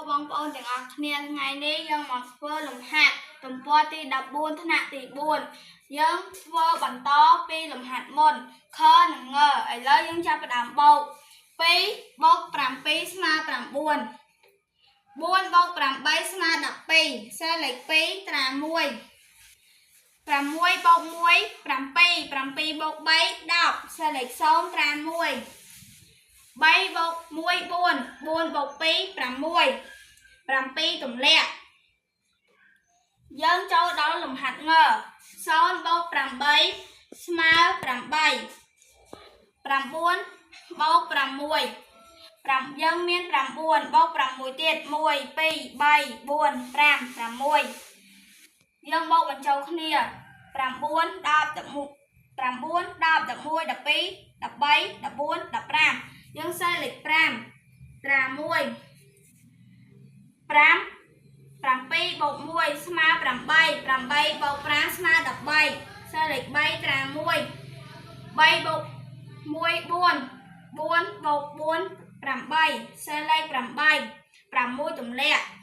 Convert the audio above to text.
បងប្អូនទាំងអស់គ្នាថ្ងៃនេះយើងមកធ្វើលំហាត់ទំព័រទី14ថ្នាក់ទី4យើងធ្វើបន្តពីលំហាត់មុនខនិងងឥឡូវយើងចាប់ផ្ដើមបូក2បូក7ស្មើ9 4បូក8ស្មើ12សេលេខ2ត្រា1 6បូក1 7 7បូក3 10សេលេខ0ត្រា1 3បូក1 4 4បូក2 6 7ទម្លាក់យើងចូលដល់លំហាត់ង0បូក8ស្មើ8 9បូក6 5យើងមាន9បូក6ទៀត1 2 3 4 5 6យើងបូកបញ្ចូលគ្នា9 10 11 9 10 11 12 13 14 15យើងសេលេខ5ត្រា1 5 7បូក1ស្មើ8 8បូក5ស្មើ13សេលេខ3ត្រា1 3បូក1 4 4បូក4 8សេលេខ8 6ទម្លាក់។